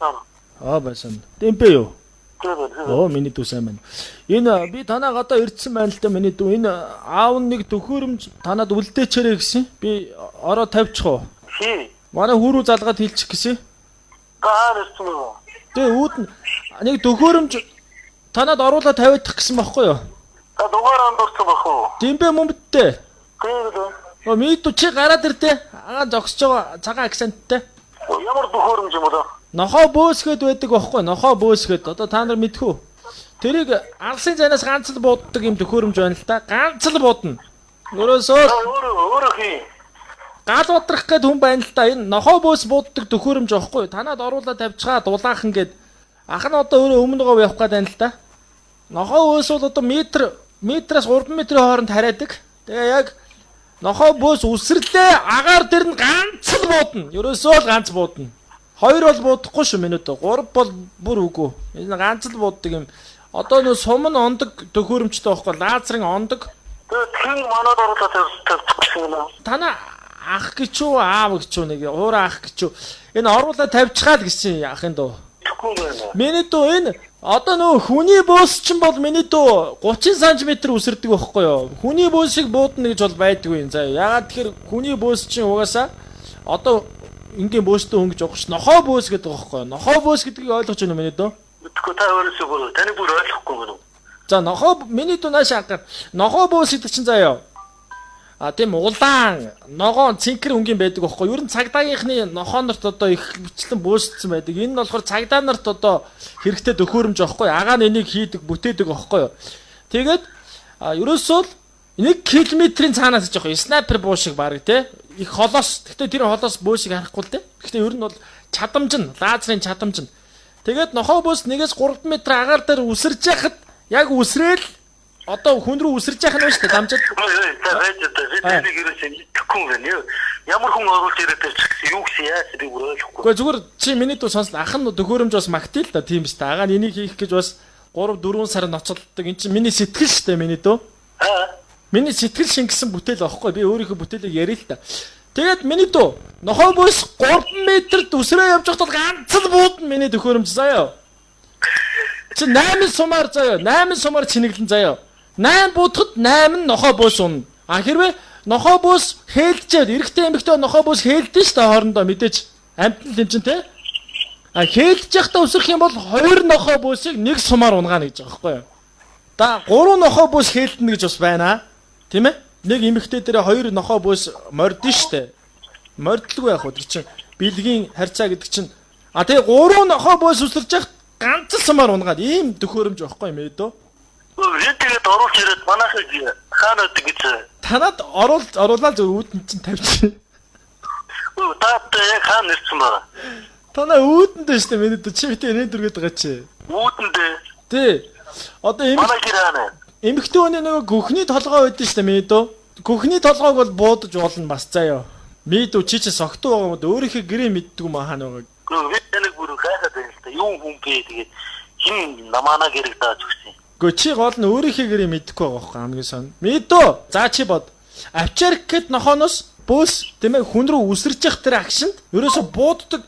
Аа байсан. Дэмпэ юу? Тийм байна. Оо миний дүү сайн байна. Энэ би танаа гадаа ирдсэн байна л да миний дүү. Энэ аав нэг төхөөрөмж танад үлдээчээрэй гэсэн. Би ороо тавьчих уу? Хий. Манай хүүрүү залгаад хэлчих гэсэн. Та хаана ирсэн бэ? Тэгээ үүд нь нэг төхөөрөмж танад оруулаад тавиадах гэсэн байхгүй юу? Та дугаар андуурсан бах уу? Дэмпэ мөмбөдтэй. Тийм үү. Оо миний дүү чи гараад ирдэ. Агаа зогсож байгаа цагаан акценттай. Ямар төхөөрөмж юм бэ? Нохоо бөөсгöd байдаг байхгүй нохоо бөөсгöd. Одоо та нар мэдхүү. Тэрийг алсын зайнаас ганц л бууддаг юм төхөөрөмж байна л да. Ганц л буудна. Өөрөөсөө Та өөрөө өөрөө хий. гал удрах гээд хүн байна л да. Энэ нохоо бөөс бууддаг төхөөрөмж байхгүй. Танад оруулаад тавьчихаа дулаахан гээд ах нь одоо өөрөө өмнө говь явах гээд байна л да. Нохоо бөөс бол одоо метр метрээс 3 метрийн хооронд хараадаг. Тэгээ яг нохоо бөөс үсрэрлээ агаар дээр нь ганц л буудна. Ерөөсөө л ганц буудна. Хоёр бол буудахгүй шүү минут. Гурав бол бүр үгүй. Энэ ганц л бууддаг юм. Одоо нөө сум нь ондог төхөөрөмжтэй байхгүй. Лазерын ондог. Тэгээд хэн манад оруулаад тавьчих гэсэн юм аа? Танаа ах гэж үү аав гэж үү нэг хуурай ах гэж үү энэ оруулаад тавьчихаа л гэсэн ахын дуу. Тэгэхгүй юм байна. Миний дүү энэ одоо нөө хүний бөөс чинь бол миний дүү 30 см үсэрдэг байхгүй юу? Хүний бөөсийг буудна гэж бол байдгүй юм заяа. Ягаад тэгэхээр хүний бөөс чинь угаасаа одоо ингийн бөөстэй хүн гэж байгаа ш. Нохоо бөөс гэдэг байхгүй юу? Нохоо бөөс гэдгийг ойлгож байна уу миний дүү? Мэдхгүй та өөрөөсөө бүр таны бүр ойлгохгүй юм уу? За нохоо миний дүү нааш ангаар нохоо бөөс гэдэг чинь заяа. А тийм улаан ногоон цэнхэр өнгийн байдаг байхгүй юу? Ер нь цагдаагийнхны нохоо нарт одоо их бичлэн бөөсөлдсөн байдаг. Энэ нь болохоор цагдаа нарт одоо хэрэгтэй төхөөрөмж байхгүй юу? Агаа нь энийг хийдэг, бүтээдэг байхгүй юу? Тэгээд ерөөсөө л 1 км-ийн цаанаас ч жоох снайпер буу шиг баг те их холоос. Гэхдээ тэр холоос бөө шиг харахгүй л те. Гэхдээ ер нь бол чадамж нь лазерын чадамж нь. Тэгээд нохоо бөөс 1-ээс 3 м агаар дээр үсэрж яхад яг үсрээл одоо хүн рүү үсэрж яхах нь байна шүү дээ дамжаад. Ой ой та байж та би таныг ерөөсөө мэдэхгүй юм байна. Ямар хүн оруулж ирээд тавьчих гэсэн юу гэсэн яасан би бүр ойлгохгүй. Гэхдээ зүгээр чи миний дүү сонсон ах нь төхөөрөмж бас магтъя л да тийм биз та. Агаа нь энийг хийх гэж бас 3 4 сар ноцолддог. Эн чинь миний сэтгэл шүү дээ миний дүү. Аа. Миний сэтгэл шингэсэн бүтээл аахгүй би өөрийнхөө бүтээлийг ярил л та. Тэгээд миний дүү нохоо бөөс 3 м-д үсрээ явж байхад бол ганц л буудна миний төхөөрөмж заяа. Чи 8 сумаар заяа 8 сумаар чинэглэн заяа. 8 буудахад 8 нь нохоо бөөс унна. А хэрвээ нохоо бөөс хээлжээд эрэгтэй эмэгтэй нохоо бөөс хээлдэн шүү дээ хоорондоо мэдээж амтан л юм чинь те. А хээлж явахдаа өсрөх юм бол 2 нохоо бөөсийг нэг сумаар унгаана гэж байгаа байхгүй юу? Да 3 нохоо бөөс хээлдэнэ гэж бас байна. Тийм ээ? Нэг эмэгтэй дээр 2 нохоо бөөс мордно штэ. Мордлгүй яах вэ? Тэр чинь бэлгийн харьцаа гэдэг чинь а тэгээ 3 нохоо бөөс өсөрч яхад ганц л сумаар унгаад ийм төхөөрөмж байхгүй юм ээ дөө. Би тэгээд оруулж ирээд манайхыг хаана байдаг гэж. Танад оруул оруулаад зөв үүдэн чинь тавьчих. Та яг хаана ирсэн байгаа? Танаа үүдэндээ штэ миний дүү чи битээ энэ дөргээд байгаа чи. Үүдэндээ. Тий. Одоо эмэг Манай гэр хаана? эмэгтэй хүний нөгөө гүхний толгой байдсан штэ миний дүү. Гүхний толгойг бол буудаж болно бас заяа. Миний дүү чи чи согтуу байгаа юм уу? Өөрийнхөө гэрээ мэддэг юм аа хаана байгааг. Гөө би таныг бүр гайхаад байна л да. Юу хүн бэ тэгээд хин намаана гэрэг дааж өгсөн. Гэхдээ чи гол нь өөрийнхөө гэрээ мэдэхгүй байгаа байхгүй хамгийн сон. Мэдөө. За чи бод. Авчарк гэд нохооноос бөөс тийм ээ хүн рүү үсэрч явах тэр агшинд ерөөсө бууддаг